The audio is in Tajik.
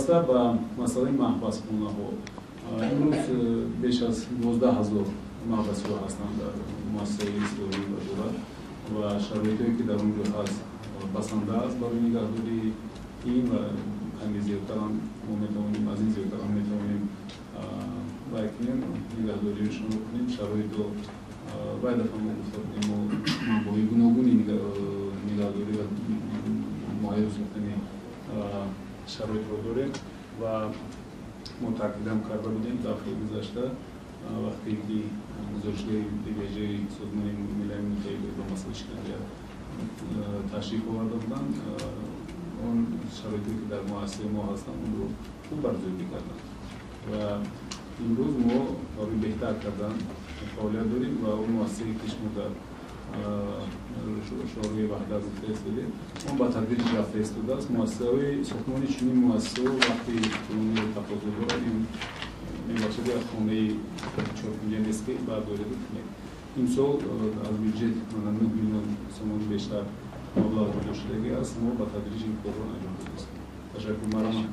Вобаста ба масъалаи маҳбасхонаҳо, имрӯз беш аз 12 000 маҳбасиҳо ҳастанд дар муассисаи ислоҳӣ ва ва шароитое, ки дар он ҷо ҳаст, басанда аст барои нигаҳдории ин ва каме зиёдтарам мо метавонем, аз ин зиёдтарам метавонем вай кунем, нигаҳдориашонро кунем. Шароитро вай дафъа мо гуфта будем, мо манбаъҳои гуногуни нигаҳдорӣ ва муҳайё сохтани шароитро дорем ва мо таъкидам карда будем дафъаи гузашта, вақте ки гузоришгари вежаи Созмони Милали Муттаҳид ба масъалаи шиканҷа ташриф оварда буданд, он шароите, ки дар муассисаи мо ҳастанд, онро хуб арзёбӣ карданд. Ва имрӯз мо барои беҳтар кардан фаъолият дорем ва он муассисае, ки шумо дар шоҳроҳи Ваҳдат гуфта истодед, он ба тадриҷ рафта истодааст. Муассисаҳои сохтмони чунин муассисаҳо вақти тӯлониро тақозо дорад. Ин, мебахшед, як хонаи чоркунҷа нест, ки бардореду кунед. Имсол аз бюҷет мана 9 миллион сомон бештар маблағ ҷудо шудагӣ аст. Мо ба тадриҷ ин корро анҷом додастем. Ташаккур, марама.